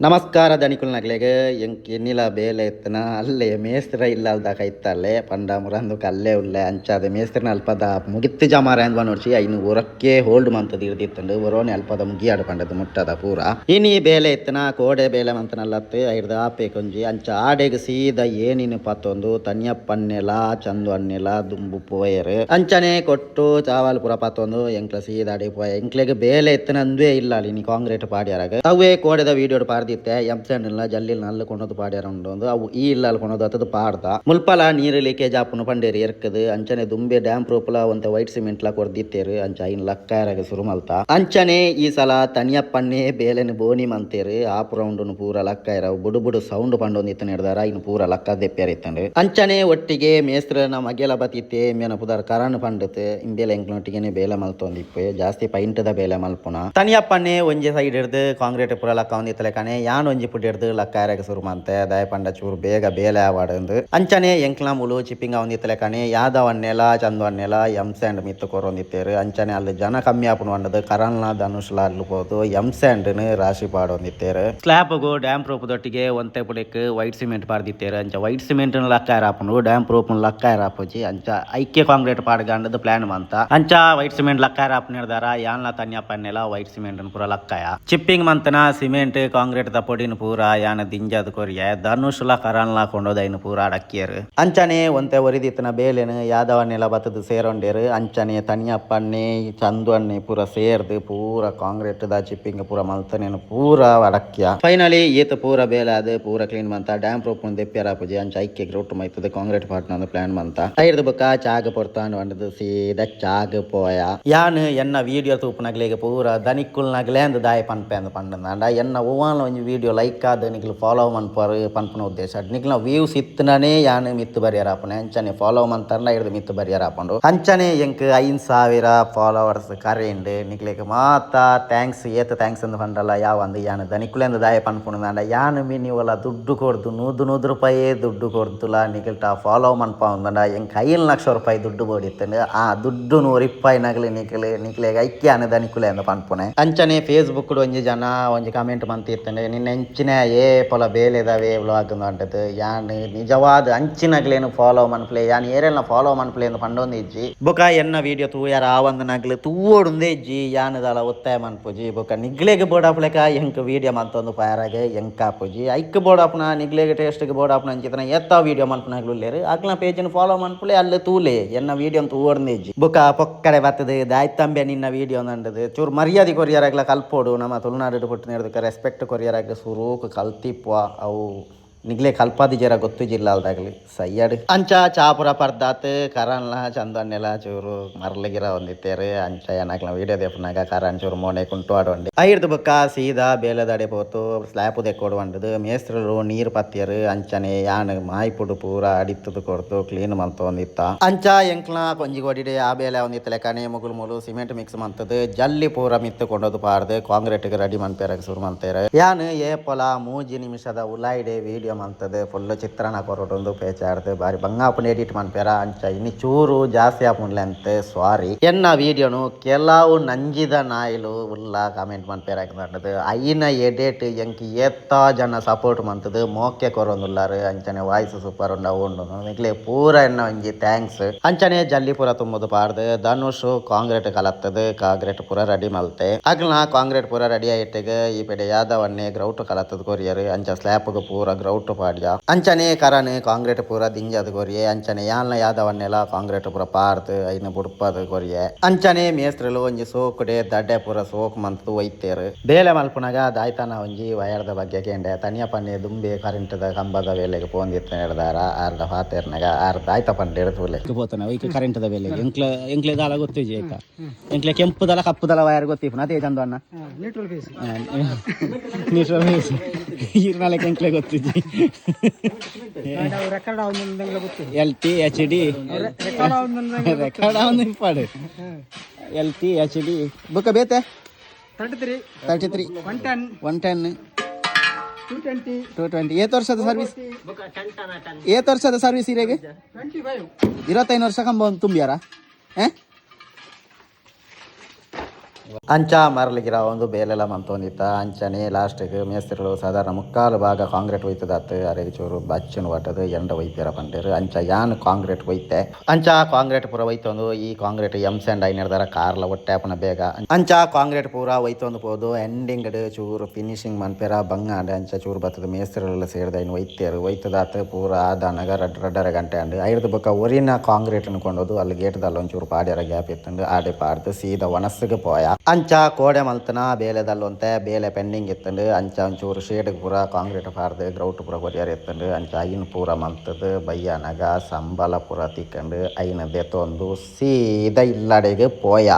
ನಮಸ್ಕಾರ ದನಿಕುಲ್ನಕ್ಲೆಗ್ ಎಂಕ್ ಎನ್ನಿಲ ಬೇಲೆ ಇತ್ತನ ಅಲ್ಲೇ ಮೇಸ್ತ್ರ ಇಲ್ಲಲ್ದ ಕೈತಲ್ಲೇ ಪಂಡ ಮುರಂದು ಕಲ್ಲೇ ಉಲ್ಲೆ ಅಂಚಾದ ಮೇಸ್ತ್ರನ ಅಲ್ಪದ ಮುಗಿತ್ತು ಜಮಾರ ಅಂದ್ ನೋಡ್ಸಿ ಐನು ಉರಕ್ಕೆ ಹೋಲ್ಡ್ ಮಂತದ ಇರ್ದಿತ್ತಂಡು ಒರೋನೆ ಅಲ್ಪದ ಮುಗಿಯಾಡು ಪಂಡದ ಮುಟ್ಟದ ಪೂರ ಇನಿ ಬೇಲೆ ಇತ್ತನ ಕೋಡೆ ಬೇಲೆ ಮಂತನಲ್ಲತ್ತು ಐರ್ದ ಆಪೆ ಕೊಂಜಿ ಅಂಚ ಆಡೆಗ್ ಸೀದ ಏನಿನ ಪತ್ತೊಂದು ತನಿಯಪ್ಪನ್ನೆಲ ಚಂದು ಅನ್ನೆಲ ದುಂಬು ಪೋಯರು ಅಂಚನೆ ಕೊಟ್ಟು ಚಾವಲ್ ಪೂರ ಪತ್ತೊಂದು ಎಂಕ್ಲ ಸೀದ ಅಡೆ ಪೋಯ ಎಂಕ್ಲೆಗ್ ಬೇಲೆ ಇತ್ತನ ಅಂದುವೇ ಇಲ್ಲ ಇನಿ ಕಾಂಕ್ರೀಟ್ ಪಾಡ್ಯಾರಾಗ ಅವೇ ಕೋಡೆದ ವೀಡಿಯೋ ಪಾಡ್ದಿತ್ತೆ ಎಂ ಇಲ್ಲ ಜಲ್ಲಿಲ್ ನಲ್ಲು ಕೊಂಡದು ಪಾಡ್ಯಾರ ಉಂಡು ಅವು ಈ ಇಲ್ಲ ಕೊಂಡದು ಅತದು ಪಾಡ್ದ ಮುಲ್ಪಲ ನೀರು ಲೀಕೇಜ್ ಆಪುನು ಪಂಡೇರಿ ಎರ್ಕದು ಅಂಚನೆ ದುಂಬೆ ಡ್ಯಾಮ್ ಪ್ರೂಪ್ಲ ಒಂತೆ ವೈಟ್ ಸಿಮೆಂಟ್ ಲ ಕೊರ್ದಿತ್ತೇರು ಅಂಚ ಐನ್ ಲಕ್ಕಾಯರಾಗ ಸುರು ಮಲ್ತ ಅಂಚನೆ ಈ ಸಲ ತನಿಯಪ್ಪನ್ನೇ ಬೇಲೆನ್ ಬೋನಿ ಮಂತೇರು ಆಪ್ ರೌಂಡ್ ಪೂರ ಲಕ್ಕಾಯರ ಬುಡು ಬುಡು ಸೌಂಡ್ ಪಂಡೊಂದಿತ್ತು ಹಿಡ್ದಾರ ಇನ್ನು ಪೂರ ಲಕ್ಕ ದೆಪ್ಪ್ಯಾರ ಇತ್ತಂಡು ಅಂಚನೆ ಒಟ್ಟಿಗೆ ಮೇಸ್ತ್ರನ ಮಗೆಲ ಬತ್ತಿತ್ತೆ ಇಂಬೇನ ಪುದಾರ್ ಕರಣ್ ಪಂಡತ್ ಇಂಬೇಲ ಎಂಕ್ಲೊಟ್ಟಿಗೆನೆ ಬೇಲೆ ಮಲ್ತೊಂದಿಪ್ಪೆ ಜಾಸ್ತಿ ಪೈಂಟದ ಬೇಲೆ ಮಲ್ಪುನ ತನಿಯಪ್ಪನ್ನೇ ಒಂಜಿ ಸೈಡ್ ಹಿಡ್ದು ಕಾಂಕ್ರೀಟ್ ಪೂರ ಲಕ್ಕ ಒಂದಿತ್ತಲೆ ಕಣೆ ಯಾನ್ ಒಂಜಿ ಪುಡಿ ಹಿಡ್ದು ಲಕ್ಕಾಯರಾಗ ಸುರು ಮಂತೆ ದಯ ಪಂಡ ಚೂರು ಬೇಗ ಬೇಲೆ ಆವಾಡಂದು ಅಂಚನೆ ಎಂಕ್ಲ ಮುಲು ಚಿಪ್ಪಿಂಗ ಒಂದಿತ್ತಲೆ ಕಣೆ ಯಾದವ್ ಅನ್ನೆಲ ಚಂದು ಅನ್ನೆಲ ಎಂ ಸ್ಯಾಂಡ್ ಮಿತ್ತು ಕೊರೊಂದಿತ್ತೇರು ಅಂಚನೆ ಅಲ್ಲಿ ಜನ ಕಮ್ಮಿ ಆಪುನ వండదు ಕರಣ್ಲ ಧನುಷ್ಲ ಅಲ್ಲಿ ಪೋದು ಎಂ ಸ್ಯಾಂಡ್ ರಾಶಿ ಪಾಡೊಂದಿತ್ತೇರು ಸ್ಲ್ಯಾಪ್ಗು ಡ್ಯಾಮ್ ಪ್ರೂಫ್ ದೊಟ್ಟಿಗೆ ಒಂತೆ ಪುಡೆಕ್ ವೈಟ್ ಸಿಮೆಂಟ್ ಪಾಡ್ದಿತ್ತೇರು ಅಂಚ ವೈಟ್ ಸಿಮೆಂಟ್ ಲಕ್ಕಾಯರ ಆಪುಂಡು ಡ್ಯಾಮ್ ಪ್ರೂಫ್ ಲಕ್ಕಾಯರ ಆಪುಜಿ ಅಂಚ ಐಕ್ಯ ಕಾಂಕ್ರೀಟ್ ಪಾಡ್ಗಂಡದ ಪ್ಲಾನ್ ಮಂತ ಅಂಚ ವೈಟ್ ಸಿಮೆಂಟ್ ಲಕ್ಕಾಯರ ಆಪುನ ಹಿಡ್ದಾರ ಯಾನ್ಲ ತನ್ಯಪ್ಪನ್ನೆಲ ವೈಟ್ ಸಿಮೆಂಟ್ ಪೂರ ಲಕ್ಕಾಯ ಚಿಪ್ಪಿಂಗ್ ಮಂತನ ಸಿಮೆಂಟ್ ಕಾಂಕ್ರೀಟ್ ದ ಪೊಡಿನ ಪೂರ ಯಾನ ದಿಂಜದ ಕೊರಿಯ ಧನುಷ್ಲ ಕರಣ್ಲ ಕೊಂಡೋದ ಐನು ಪೂರ ಅಡಕ್ಕಿಯರು ಅಂಚನೆ ಒಂತೆ ಒರಿದಿತ್ತನ ಬೇಲೆನು ಯಾದವನ್ನೆಲ್ಲ ಬತ್ತದ ಸೇರೊಂಡೇರು ಅಂಚನೆ ತನಿಯಪ್ಪನ್ನೆ ಚಂದು ಅನ್ನೆ ಪೂರ ಸೇರ್ದು ಪೂರ ಕಾಂಕ್ರೀಟ್ the chipping ಪೂರ ಮಲ್ತನೇನು ಪೂರ ಅಡಕ್ಯ ಫೈನಲಿ ಈತ ಪೂರ ಬೇಲೆ ಅದು ಪೂರ ಕ್ಲೀನ್ ಮಂತ ಡ್ಯಾಮ್ ಪ್ರೂಫ್ ದೆಪ್ಪ್ಯಾರ ಪೂಜೆ ಅಂಚ ಐಕ್ಯ ಗ್ರೌಟ್ ಮೈತದ ಕಾಂಕ್ರೀಟ್ ಪಾಟ್ನ ಪ್ಲಾನ್ ಮಂತ ಐರ್ದು ಬೊಕ್ಕ ಚಾಗ ಪೊರ್ತಾಂಡ್ వంಡದು ಸೀದಾ ಚಾಗ ಪೋಯ ಯಾನ್ ಎನ್ನ ವೀಡಿಯೋ ತೂಪುನಗ್ಲೆಗ್ ಪೂರ ದನಿಕ್ಕುಲ್ ನಗ್ಲೆ ಅಂದ್ ದಾಯ ಪನ್ಪೆ ಅಂದ್ ಪಂಡಂದಾಂಡ ಎನ್ನ ಒವ್ವಾನ್ಲ ಒಂಜಿ ವೀಡಿಯೋ ಲೈಕ್ ಆದ್ ನಿಕ್ಲು ಫಾಲೋ ಮನ್ಪರು ಪನ್ಪುನ ಉದ್ದೇಶ ನಿಕ್ಲ ವ್ಯೂಸ್ ಇತ್ತನೇ ಯಾನ್ ಮಿತ್ತು ಬರಿಯರ ಆಪುನೆ ಅಂಚನೆ ಫಾಲೋ ಮಂತರ್ನ ಇರ್ದು ಮಿತ್ತು ಬರಿಯರ ಆಪುಂಡು ಅಂಚನೆ ಎಂಕ್ 5000 ಫಾಲೋವರ್ಸ್ ಕರೆಂಡ್ ನಿಕ್ಲೆಗ್ ಮಾತ thanks ಏತ್ thanks ಅಂದ್ ಪಂಡಲ್ಲ ಯಾವ ಅಂದ್ ಯಾನ್ ದನಿಕ್ಕುಲೆಂದ್ ದಾಯ ಪನ್ಪುನದಾಂಡ ಯಾನ್ ಮಿನಿ ಒಲ ದುಡ್ಡು ಕೊರ್ದು ನೂದು ನೂದು ರೂಪಾಯಿ ದುಡ್ಡು ಕೊರ್ದುಲ ನಿಕಲ್ಟ ಫಾಲೋ ಮನ್ಪ ఉందంಡ ಎಂಕ್ 5 ಲಕ್ಷ ರೂಪಾಯಿ ದುಡ್ಡು ಬೋಡಿತ್ತಂಡು ಆ ದುಡ್ಡು ನೂರಿಪ್ಪಾಯಿ ನಗಲಿ ನಿಕ್ಲೆ ನಿಕ್ಲೆಗ್ ಐಕ್ಯ ಅನ ದನಿಕುಲೆ ಅಂದ್ ಪನ್ಪುನೆ ಅಂಚನೆ ಫೇಸ್ಬುಕ್ ಒಂಜಿ ಜನ ಒಂಜಿ ಕಮೆಂಟ್ ಮಂತಿತ್ತಂಡೆ ನಿನ್ನ ಎಂಚಿನ ಏ ಪೊಲ ಬೇಲೆದವೇ ವ್ಲಾಗ್ ಅಂಟದು ಯಾನ್ ನಿಜವಾದ ಅಂಚಿನಗ್ಲೇನು ಫಾಲೋ ಮನ್ಪ್ಲೆ ಯಾನ್ ಏರೆಲ್ನ ಫಾಲೋ ಮನ್ಪ್ಲೆ ಅಂದ್ ಪಂಡೊಂದು ಇಜ್ಜಿ ಬೊಕ ಎನ್ನ ವೀಡಿಯೋ ತೂಯಾರ ಆವಂದ ನಗ್ಲು ತೂವೋಡುಂದೇ ಇಜ್ಜಿ ಯಾನದಾಲ ಒತ್ತಾಯ ಮನ್ಪುಜಿ ಬೊಕ ನಿಗ್ಲೆಗ್ ಬೋಡಾಪ್ಲೆಕ ಎಂಕ್ ವೀಡಿಯೋ ಮಂತೊಂದು ಪಾಯರಾಗ ಎಂಕಾಪುಜಿ ಐಕ್ ಬೋಡಾಪುನ ನಿಗ್ಲೆಗ್ ಟೇಸ್ಟ್ಗೆ ಬೋಡಾಪುನ ಅಂಚಿತನ ಎತ್ತ ವೀಡಿಯೋ ಮನ್ಪುನಗ್ಲು ಉಲ್ಲೇರು ಅಕ್ಲ ಪೇಜನ್ ಫಾಲೋ ಮನ್ಪುಲೆ ಅಲ್ಲ ತೂಲೆ ಎನ್ನ ವೀಡಿಯೋ ತೂವೋಡ್ಂದೇ ಇಜ್ಜಿ ಬೊಕ ಪೊಕ್ಕಡೆ ಬತ್ತದು ದಾಯ್ತಂಬೆ ನಿನ್ನ ವೀಡಿಯೋ ನಂಡದು ಚೂರು ಮರ್ಯಾದೆ ಕೊರಿಯರಾಗ್ಲ ಕಲ್ಪೋಡು ನಮ್ಮ ತುಳುನಾಡು ಪುಟ್ಟಿನ ರೆಸ್ಪೆಕ್ಟ್ ಕೊರಿಯರಾಗ್ಲ ಸುರೂಕ್ ಕಲ್ತಿಪ್ಪ ಅವು ನಿಗ್ಲೆ ಕಲ್ಪಾದಿ ಜರ ಗೊತ್ತು ಜಿಲ್ಲಾಲ್ದಾಗಲಿ ಸಯ್ಯಾಡು ಅಂಚ ಚಾಪುರ ಪರ್ದಾತ್ ಕರನ್ಲ ಚಂದನ್ನೆಲ ಚೂರು ಮರ್ಲಗಿರ ಒಂದಿತ್ತೇರು ಅಂಚ ಏನಕ್ಲ ವೀಡಿಯೋ ದೇಪನಾಗ ಕರನ್ ಚೂರು ಮೋನೆ ಕುಂಟು ಆಡೊಂಡಿ ಐರ್ದು ಬೊಕ್ಕ ಸೀದಾ ಬೇಲೆದಡೆ ಪೋತು ಸ್ಲ್ಯಾಪ್ ದೆಕ್ಕೋಡು వంಡದು ಮೇಸ್ತ್ರರು ನೀರು ಪತ್ತಿಯರು ಅಂಚನೆ ಯಾನ್ ಮಾಯ್ಪುಡು ಪೂರ ಅಡಿತ್ತದು ಕೊರ್ತು ಕ್ಲೀನ್ ಮಂತೊಂದಿತ್ತ ಅಂಚ ಎಂಕ್ಲ ಕೊಂಜಿ ಕೊಡಿಡೆ ಆ ಬೇಲೆ ಒಂದಿತ್ತಲೆ ಕಣೆ ಮುಗುಲು ಮುಲು ಸಿಮೆಂಟ್ ಮಿಕ್ಸ್ ಮಂತದು ಜಲ್ಲಿ ಪೂರ ಮಿತ್ತು ಕೊಂಡೋದು ಪಾರ್ದು ಕಾಂಕ್ರೀಟ್ ರೆಡಿ ಮನ್ಪೇರಗ್ ಸುರು ಮಂತೇರು ಯಾನ್ ಏಪೊಲ 3 ನಿಮಿಷದ ಉಲಾಯಿಡೆ ವೀಡಿಯೋ ಮಂತದು ಫುಲ್ ಚಿತ್ರಣ ಕೊರಟೊಂದು ಪೇಚಾಡ್ದು ಬಾರಿ ಬಂಗಾಪುನ ಎಡಿಟ್ ಮನ್ಪೇರ ಅಂಚ ಇನ್ನು ಚೂರು ಜಾಸ್ತಿ ಆಪುಂಡ್ಲೆ ಅಂತ ಸಾರಿ ಎನ್ನ ವೀಡಿಯೋನು ಕೆಲವು ನಂಜಿದ ನಾಯಿಲು ಉಲ್ಲ ಕಮೆಂಟ್ ಮನ್ಪೇರ ಹಾಕಂದದು ಐನ ಎಡಿಟ್ ಎಂಕ್ ಏತ್ತ ಜನ ಸಪೋರ್ಟ್ ಮಂತದು ಮೋಕೆ ಕೊರೊಂದುಲ್ಲಾರು ಅಂಚನೆ ವಾಯ್ಸ್ ಸೂಪರ್ ಉಂಡು ಅವು ಉಂಡು ನಿಕ್ಲೆ ಪೂರ ಎನ್ನ ಒಂಜಿ thanks ಅಂಚನೆ ಜಲ್ಲಿ ಪೂರ ತುಂಬುದು ಪಾಡ್ದು ಧನುಷ್ ಕಾಂಕ್ರೀಟ್ ಕಲತ್ತದು ಕಾಂಕ್ರೀಟ್ ಪೂರ ರೆಡಿ ಮಲ್ತೆ ಅಗ್ಲ ಕಾಂಕ್ರೀಟ್ ಪೂರ ರೆಡಿ ಆಯಿಟ್ಟಿಗ ಈ ಪೆಡೆ ಯಾದವನ್ನೇ ಗ್ರೌಟ್ ಕಲತ್ತದು ಕೊರಿಯರು ಅಂಚ ಸ್ಲ್ಯಾಪ್ಗ್ ಪೂರ ಗ್ರೌಟ್ ಪಾಡ್ಯ ಅಂಚನೆ ಕರನ್ ಕಾಂಕ್ರೀಟ್ ಪೂರ ದಿಂಜದು ಕೊರಿಯೆ ಅಂಚನೆ ಯಾನ್ಲ ಯಾದವನ್ನೆಲ್ಲ ಕಾಂಕ್ರೀಟ್ ಪೂರ ಪಾರ್ದು ಐನ ಬುಡ್ಪದು ಕೊರಿಯೆ ಅಂಚನೆ ಮೇಸ್ತ್ರಲು ಒಂಜಿ ಸೋಕುಡೆ ದಡ್ಡೆ ಪೂರ ಸೋಕ್ ಮಂತು ಒಯ್ತೇರು ಬೇಲೆ ಮಲ್ಪುನಗ ದಾಯ್ತನ ಒಂಜಿ ವಯರ್ದ ಬಗ್ಗೆ ಕೇಂಡೆ ತನಿಯ ಪನ್ನೆ ದುಂಬೆ ಕರೆಂಟ್ದ ಕಂಬದ ಬೇಲೆಗೆ ಪೋಂದಿತ್ತ ಹಿಡ್ದಾರ ಆರ್ದ ಫಾತೇರ್ನಾಗ ಆರ್ದ ಆಯ್ತ ಪಂಡೆ ಹಿಡ್ದು ಪೋತನ ಐಕ್ ಕರೆಂಟ್ದ ಬೆಲೆ ಎಂಕ್ಲ ಎಂಕ್ಲೆ ದಾಲ ಗೊತ್ತಿಜಿ ಆಯ್ತಾ ಎಂಕ್ಲೆ ಕೆಂಪುದಲ ಕಪ್ಪುದಲ ವೈರ್ ಗೊತ್ತಿಪ್ಪುನ ಅದೇ ಚಂದು ಅಣ್ಣ neutral face neutral face ಈರ್ನಾಲಕ್ಕೆ ಎಂಕ್ಲೆ ಗೊತ್ತಿಜಿ ರೆಕಾರ್ಡ್ ಆവുಂದಂಗ್ಲ ಗೊತ್ತು L T H D record ಆവുಂದಂಗ್ಲ ರೆಕಾರ್ಡ್ ಆವೊಂದು ಇಪ್ಪಾಡು ಎಲ್ ಟಿ ಎಚ್ ಡಿ ಬೊಕ್ಕ ಬೇತೆ 33 33 110 110 220 220 ಏತ್ ವರ್ಷದ ಸರ್ವಿಸ್ ಏತ್ ವರ್ಷದ ಸರ್ವಿಸ್ ಇರೇಗೆ 25 25 ವರ್ಷ ಕಂಬ ಒಂದು ತುಂಬಿಯಾರ ಅಂಚ ಮರಲಿಗಿರ ಒಂದು ಬೇಲೆಲ ಮಂತೊಂದಿತ್ತ. ಅಂಚನೆ ಲಾಸ್ಟ್ಗೆ ಮೇಸ್ತ್ರಿಲು ಸಾಧಾರಣ ಮುಕ್ಕಾಲು ಭಾಗ ಕಾಂಕ್ರೀಟ್ ಒಯ್ತದಾತ್, ಅರೆಗ್ ಚೂರು ಬಚ್ಚನ್ ವಟದು ಎಂಡ ಒಯ್ಪೆರ ಪಂಡೆರ್. ಅಂಚ ಯಾನ್ ಕಾಂಕ್ರೀಟ್ ಒಯ್ತೆ. ಅಂಚ ಕಾಂಕ್ರೀಟ್ ಪೂರ ಒಯ್ತೊಂದು, ಈ ಕಾಂಕ್ರೀಟ್ ಎಮ್ ಸ್ಯಾಂಡ್ ಐನೆರ್ದಾರ ಕಾರ್ಲ ಒಟ್ಟೆ ಆಪುನ ಬೇಗ. ಅಂಚ ಕಾಂಕ್ರೀಟ್ ಪೂರ ಒಯ್ತೊಂದು ಪೋದು ಎಂಡಿಂಗ್ ಚೂರು ಫಿನಿಶಿಂಗ್ ಮನ್ಪೆರ ಬಂಗಾಂಡ್. ಅಂಚ ಚೂರು ಬತ್ತದ ಮೇಸ್ತ್ರಿಲೆಲ್ಲ ಸೇರ್ದ ಐನ್ ಒಯ್ತೇರು. ಒಯ್ತದಾತ್ ಪೂರ ಆದಾನಗ ರಡ್ಡ್ ರಡ್ಡರೆ ಗಂಟೆ ಅಂಡ್. ಐರ್ದ ಬೊಕ್ಕ ಒರಿನ ಕಾಂಕ್ರೀಟ್ ಕೊಂಡೋದು ಅಲ್ಲಿ ಗೇಟ್ ದಲ್ಲ ಒಂಚೂರು ಪಾಡ್ಯರ ಗ್ಯಾಪ್ ಇತ್ತುಂಡು, ಆಡೆ ಪಾಡ್ದು ಸೀದಾ ವನಸ್ಸಿಗೆ ಪೋಯ. ಅಂಚ ಕೋಡೆ ಮಲ್ತನ ಬೇಲೆದಲ್ಲೊಂತೆ ಬೇಲೆ ಪೆಂಡಿಂಗ್ ಇತ್ತುಂಡು. ಅಂಚ ಒಂಚೂರು ಶೇಡ್ ಪೂರ ಕಾಂಕ್ರೀಟ್ ಪಾಡ್ದು ಗ್ರೌಟ್ ಪೂರ ಕೊರಿಯರ್ ಇತ್ತುಂಡು. ಅಂಚ ಐನ್ ಪೂರ ಮಲ್ತದು ಬಯ್ಯನಗ ಸಂಬಳ ಪೂರ ತಿಕ್ಕಂಡು. ಐನ್ ದೆತೊಂದು ಸೀದಾ ಇಲ್ಲಡೆಗ್ ಪೋಯ.